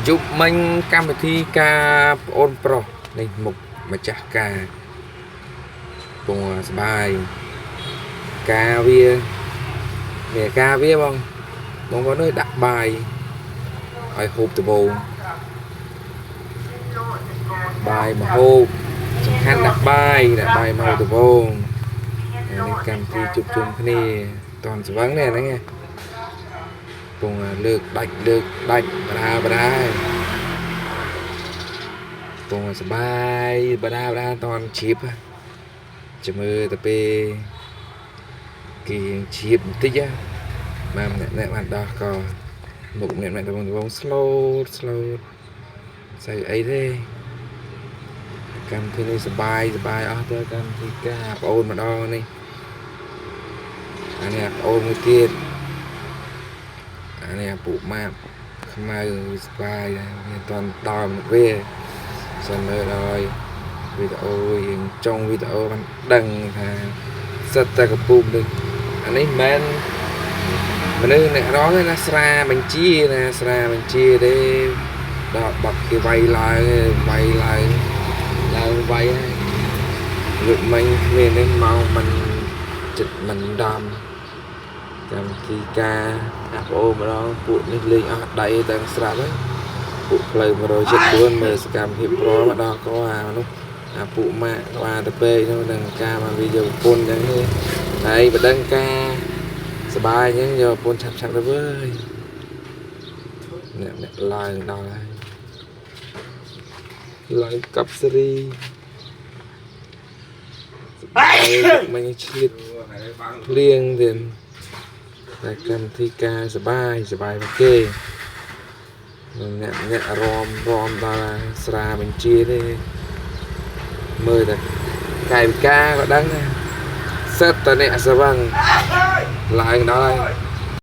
យប់មិញកម្មវិធីការប្អូនប្រុសនេះមុខម្ចាស់ការពងសបាយការវាមានការវាបងបងប្អូនអើយដាក់បាយឲ្យហូបដបូងបាយមកហូបសំខាន់ដាក់បាយដាក់បាយមកហូបដបូងនេះកម្មវិធីជួបជុំគ្នាតនស្វឹងនេះហ្នឹងពងលើកដាច់លើកដាច់បដាបដាពងសបាយបដាបដាតនជ្រាបចាំមើលទៅពេលគេជ្រាបបន្តិចបានម្នាក់ៗបានដោះក៏មុខម្នាក់ៗដបងដបង slow slow ស្អីអីទេកម្មវិធីនេះសបាយសបាយអស់ទៅកម្មវិធីការប្អូនម្ដងនេះអានេះប្អូនមួយទៀតអានេះពួកម៉ាប់ខ្មៅសបាយវាមិនតាន់ដល់មកវាសិនមើលដល់វីដេអូយើងចុងវីដេអូបានដឹងថាសិតតែកពុំនេះអានេះមិនមែនមនុស្សអ្នករងទេណាស្រាបញ្ជាណាស្រាបញ្ជាទេដល់បាក់គេវាយឡើងវាយឡើងឡើងវាយហើយលើកមិញគ្មានទេមកមិនចិត្តមិនដំកម្មវិធីការអាប្អូនម្ដងពួកនេះលេងអស់ដៃទាំងស្រាប់ហើយពួកផ្លូវ174មើលសកម្មភាពប្រមកដល់ក៏អានោះអាពួកម៉ាក់ក៏អាទៅពេកនោះនឹងការមកវាយកប្រពន្ធអញ្ចឹងនេះហើយបដឹងការសបាយអញ្ចឹងយកប្រពន្ធឆាប់ឆាប់ទៅវើយអ្នកអ្នកឡើងដល់ហើយឡើងកັບសេរីសបាយមិនឆ្លៀតភ្លៀងទៀតតែកម្មវិធីការសបាយសបាយមកគេអ្នកអ្នករមរមដល់ស្រាបញ្ជាទេមើលតែកាយវិការក៏ដឹងដែរសិតតែអ្នកសវឹងឡើងដល់ហើយ